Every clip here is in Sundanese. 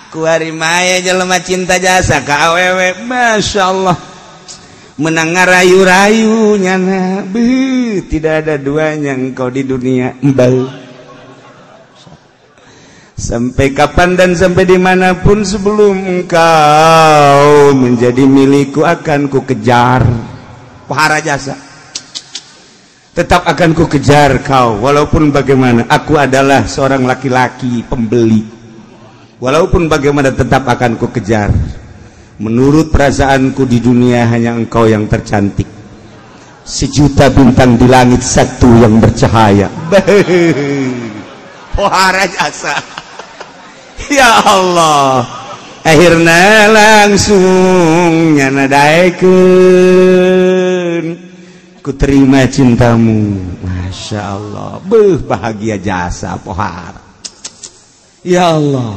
Kuari maya jelema cinta jasa ka awewe, Masya Allah. Menang ngarayu-rayu nyana, beuh, tidak ada duanya engkau di dunia. Beuh. Sampai kapan dan sampai dimanapun sebelum engkau menjadi milikku akan ku kejar. Pohara jasa. Tetap akan ku kejar kau walaupun bagaimana. Aku adalah seorang laki-laki pembeli. Walaupun bagaimana tetap akan ku kejar. Menurut perasaanku di dunia hanya engkau yang tercantik. Sejuta bintang di langit satu yang bercahaya. Pohara jasa. Ya Allah. Akhirnya langsung nyana daekeun. Ku terima cintamu. Masya Allah. Beuh, bahagia jasa pohara. Ya Allah.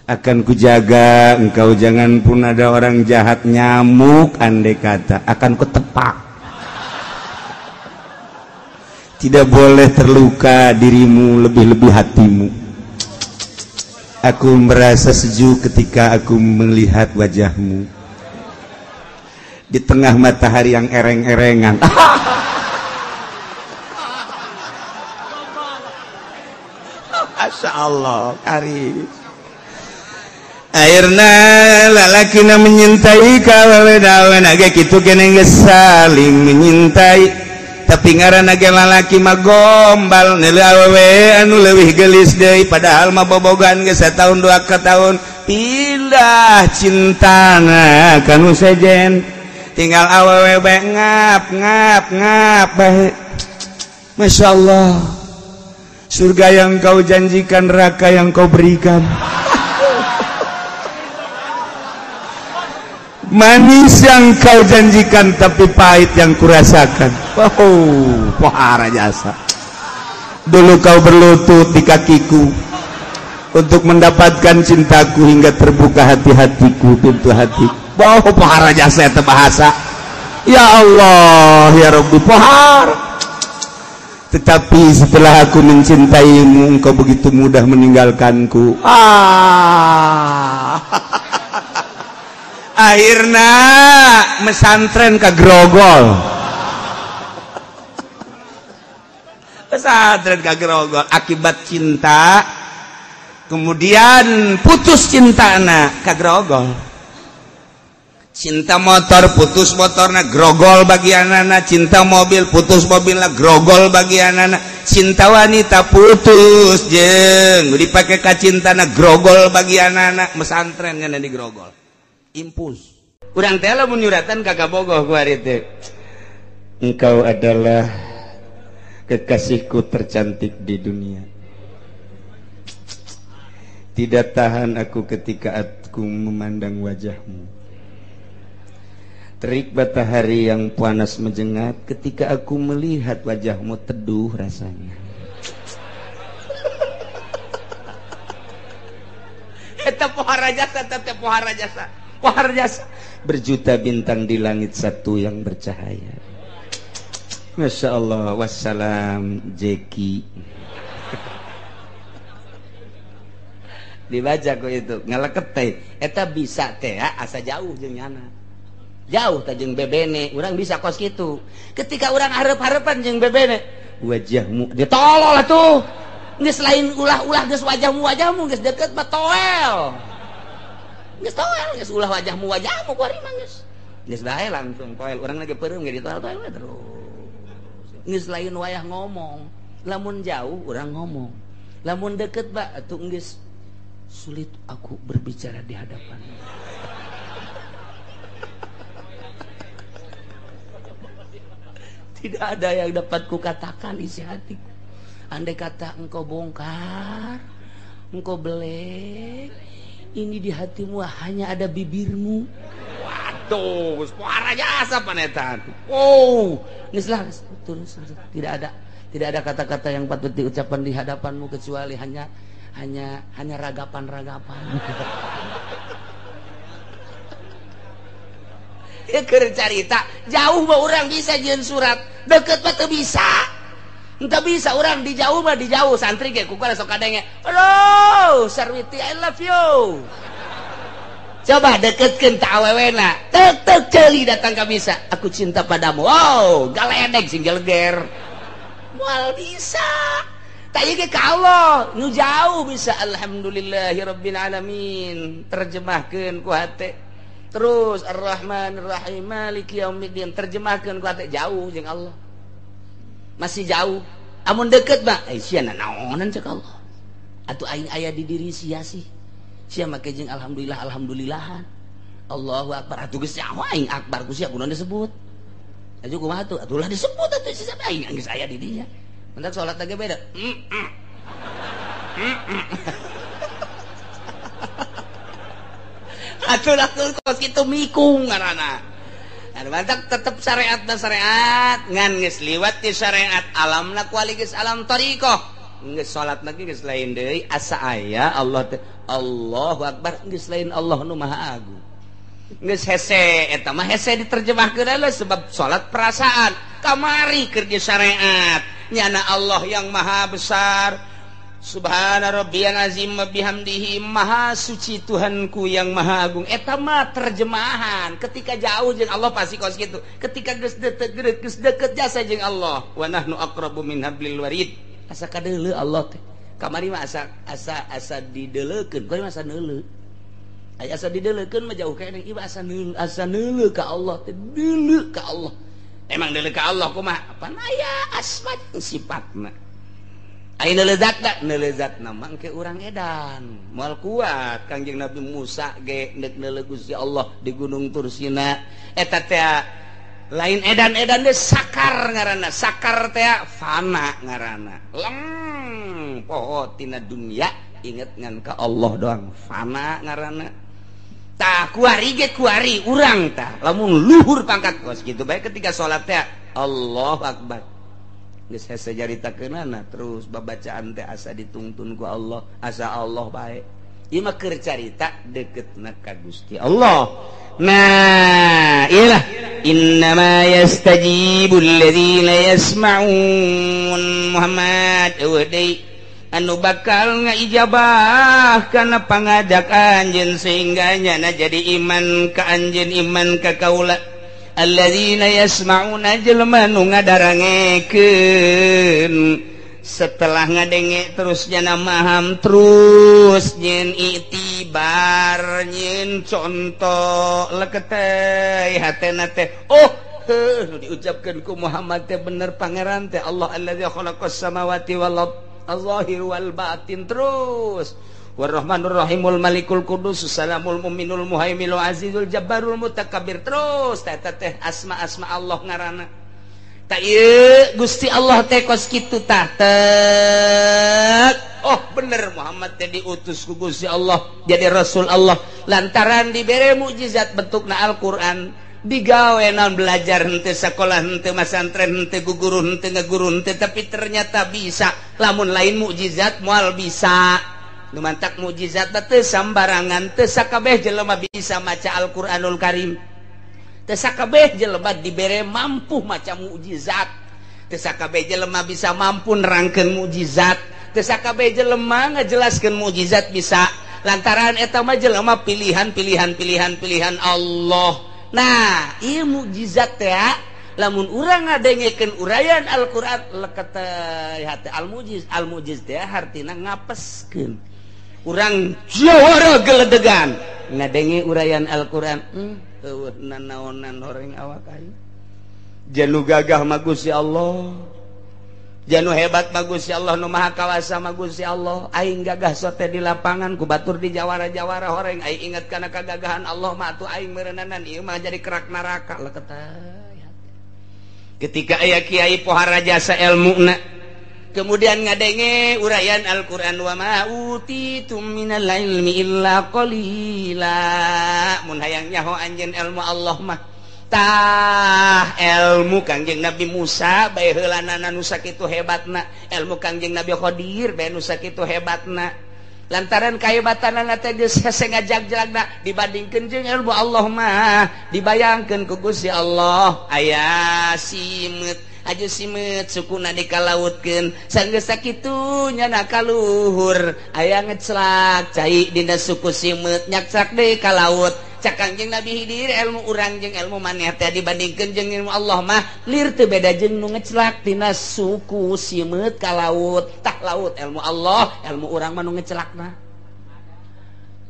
Akan kujaga engkau, jangan pun ada orang jahat nyamuk andai kata akan kutepak. Tidak boleh terluka dirimu lebih-lebih hatimu. Aku merasa sejuk ketika aku melihat wajahmu di tengah matahari yang ereng-erengan. Masya Allah, karim. Akhirna lalakina menyintai kawewe-dawe ge kitu keneh geus saling menyintai, tapi ngaranna ge lalaki mah gombal neuleuh awewe anu leuwih geulis deui, padahal mah bobogan geus sataun dua ka tahun pindah cintana ka nu sejen, tinggal awewe bae ngap ngap ngap bae. Masya Allah, surga yang kau janjikan, neraka yang kau berikan. Manis yang kau janjikan tapi pahit yang kurasakan. Oh, pohara jasa. Dulu kau berlutut di kakiku untuk mendapatkan cintaku hingga terbuka hati-hatiku, pintu hatiku. Oh, pohara jasa eta bahasa. Ya Allah, ya Rabbi, pohara. Tetapi setelah aku mencintaimu, engkau begitu mudah meninggalkanku. Ah. Akhirnya mesantren ke Grogol. Pesantren ke Grogol akibat cinta, kemudian putus cinta anak ke Grogol. Cinta motor putus motorna grogol bagian anak, cinta mobil putus mobilna grogol bagian anak, cinta wanita putus jeung dipake ka cintana grogol bagian anak, mesantren nya di Grogol. Impus. Urang teh lamun nyuratan ka kabogoh ku ari teh. Engkau adalah kekasihku tercantik di dunia. Tidak tahan aku ketika aku memandang wajahmu. Terik matahari yang panas menjengat ketika aku melihat wajahmu, teduh rasanya. Eta pohara jasa, eta pohara jasa. Pohara jasa. Berjuta bintang di langit satu yang bercahaya. Masya Allah. Wassalam Jeki. Dibaca kok itu ngaleket teh. Eta bisa teh asa jauh jeung nyana. Jauh teh jeung bebene, urang bisa kos kitu. Ketika urang hareup-hareupan jeung bebene, wajahmu dia tolol atuh. Geus lain ulah-ulah geus wajahmu-wajahmu geus deket mah toel. Geus toel geus ulah wajahmu wajahmu ku ari mah geus. Geus bae langsung toel, urang lagi peureum ge ditoel-toel we terus. Geus lain wayah ngomong, lamun jauh urang ngomong. Lamun deket ba atuh geus sulit aku berbicara di hadapan. Tidak ada yang dapat kukatakan isi hatiku. Andai kata engkau bongkar, engkau belek, ini di hatimu hanya ada bibirmu. Waduh, suara jasa panetan. Oh, nislah terus tidak ada kata-kata yang patut diucapkan di hadapanmu kecuali hanya ragapan-ragapan. Ya keur carita, jauh mah urang bisa jeung surat, deket mah teu bisa. Entah bisa orang di jauh mah di jauh santri ge ku sok kadenge. Halo, Sarwiti I love you. Coba deketkeun ta awewena. Tek tek ceuli datang ka bisa. Aku cinta padamu. Wow, galedeg sing geleger. Moal bisa. Tak ieu ge ka Allah, nu jauh bisa alhamdulillahirabbil alamin. Terjemahkeun ku hate. Terus Ar-Rahmanir-Rahim Maliki yaumiddin terjemahkeun ku hate jauh jeung Allah. Masih jauh. Amun deket mah sia naonan cek Allah. Atuh aing aya di diri sia sih. Sia make jeung alhamdulillah alhamdulillahan. Allahu akbar atuh geus nyaho aing akbar ku sia kunaon disebut. Atuh kumaha atuh? Atuh lah disebut atuh sia aing geus aya di dinya. Mentak salat ge beda. Atuh lah kos kitu mikung ngaranna. Anu mantak tetep syariat na syariat ngan geus liwat ti syariat alamna kuali geus alam thariqah. Geus salat lagi geus lain deui asa aya Allah teh Allahu akbar geus lain Allah nu maha agung. Geus hese eta mah hese diterjemahkeun lah sebab salat perasaan kamari keur syariat nyana Allah yang maha besar. Subhana rabbiyal azim wa bihamdihi maha suci Tuhanku yang maha agung. Eta mah terjemahan ketika jauh jeung Allah pasti kos kitu. Ketika geus deket geus deket jasa jeung Allah wa nahnu aqrabu min hablil warid. Asa kadeuleu Allah teh. Kamari mah asa asa asa dideuleukeun, kamari mah asa neuleu. Aya asa dideuleukeun mah jauh keneh ieu asa neuleu, asa neuleu ka Allah teh, deuleu ka Allah. Emang deuleu ka Allah kumaha? Pan aya asma sifatna. Aya neulezatna, neulezatna mah engke urang edan. Moal kuat Kangjeng Nabi Musa ge neuk neuleu Gusti Allah di Gunung Tursina. Eta teh lain edan-edan deh sakar ngaranna, sakar teh fana ngaranna. Leng poho tina dunia inget ngan ka Allah doang fana ngaranna. Tah kuari ge kuari urang tah lamun luhur pangkat kos kitu bae ketika salat teh Allahu akbar. Geus hese caritakeunana terus babacaan teh asa ditungtun ku Allah, asa Allah bae. Ieu mah keur carita deketna ka Gusti Allah. Nah, iyalah innama yastajibul ladzina yasma'un Muhammad eueuh deui anu bakal ngaijabah kana pangajak anjeun sehingga nyana jadi iman ka anjeun iman ka kaula alladzina yasma'una jelema nu ngadarangekeun setelah ngadenge terus nyana maham terus nyen itibar nyen contoh leketeh hatena teh oh heuh diucapkeun ku Muhammad teh bener pangeran teh Allah allazi khalaqas samawati wal ard az-zahir wal batin terus warahmanur rahimul malikul qudus salamul mu'minul muhaiminul azizul jabbarul mutakabbir terus teh teh asma-asma Allah ngaranna. Tak ieu Gusti Allah teh kos kitu tah tek. Oh bener Muhammad teh diutus ku Gusti Allah jadi rasul Allah lantaran dibere mukjizat bentukna Al-Qur'an digawe naon belajar henteu sakolah henteu masantren henteu guguru henteu ngaguru henteu tapi ternyata bisa lamun lain mukjizat moal bisa. Nu mantak mukjizat teh sambarangan teu sakabeh jelema bisa maca Al-Qur'anul Karim. Teu sakabeh jelema dibere mampu maca mukjizat. Teu sakabeh jelema bisa mampu nerangkeun mukjizat. Teu sakabeh jelema ngajelaskeun mukjizat bisa. Lantaran eta mah jelema pilihan pilihan pilihan pilihan Allah. Nah, ieu mukjizat teh lamun urang ngadengekeun uraian Al-Qur'an leket hate al-mujiz. Al-mujiz teh hartina ngapeskeun. Urang jawara geledegan ngadenge uraian Al-Qur'an. Eueuh nanaonan horeng awak aing. Janu gagah mah Gusti Allah. Janu hebat mah Gusti Allah nu maha kawasa mah Gusti Allah. Aing gagah sote di lapangan ku batur di jawara-jawara horeng aing inget kana kagagahan Allah mah atuh aing meureunana ieu mah jadi kerak neraka leket. Ketika aya kiai pohara jasa elmuna kemudian ngadenge uraian Al-Qur'an wa ma utitum minal ilmi illa qalila mun hayang nyaho anjeun ilmu Allah mah tah ilmu Kangjeng Nabi Musa bae heulanana nu sakitu hebatna ilmu Kangjeng Nabi Khadir bae nu sakitu hebatna lantaran kahebatanana teh geus hese ngajag-jagna dibandingkeun jeung ilmu Allah mah dibayangkeun ku Gusti Allah aya simeut Aju simeut sukuna dikalautkeun sanggeus sakitu nyana kaluhur aya ngeclak cai dina suku simeut nyakcak deui ka laut. Cak Kangjeng Nabi Hidir ilmu urang jeung ilmu maneh teh dibandingkeun jeung ilmu Allah mah lir teu beda jeung nu ngeclak tina suku simeut ka laut. Tah laut ilmu Allah, ilmu urang mah nu ngecelakna.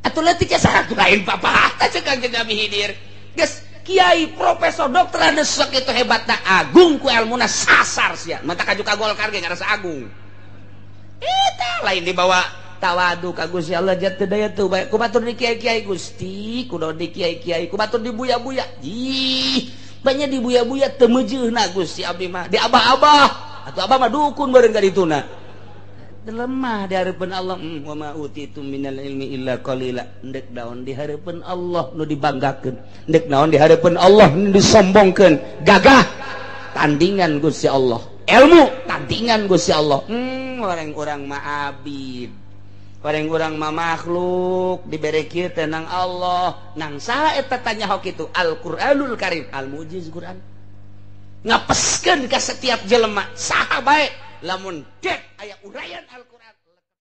Atuh leutik saha lain papatah cek Kangjeng Nabi Hidir. Geus kiai profesor dokter anu sakitu hebatna agung ku ilmuna sasar sia. Mata kaju ka Golkar ge ngarasa agung. Eta lain dibawa tawadu ka Gusti Allah jat teu daya teu bae ku batur di kiai-kiai Gusti kudu di kiai-kiai ku batur di buya-buya ih banyak di buya-buya teu meujeuna Gusti abdi mah di abah-abah atuh abah mah dukun bareng ka dituna lemah di hareupeun Allah. Wa ma utitu minal ilmi illa qalila. Ndek naon di hareupeun Allah nu dibanggakeun, ndek naon di hareupeun Allah nu disombongkeun, gagah tandingan Gusti Allah, ilmu tandingan Gusti Allah. Orang-orang mah abid, orang-orang mah makhluk dibere kieu teh nang Allah. Nang saha eta tanya hok itu? Al-Qur'anul Karim, al-mujiz Quran ngapeskeun ka setiap jelema saha bae lamun dek aya uraian Al-Qur'an.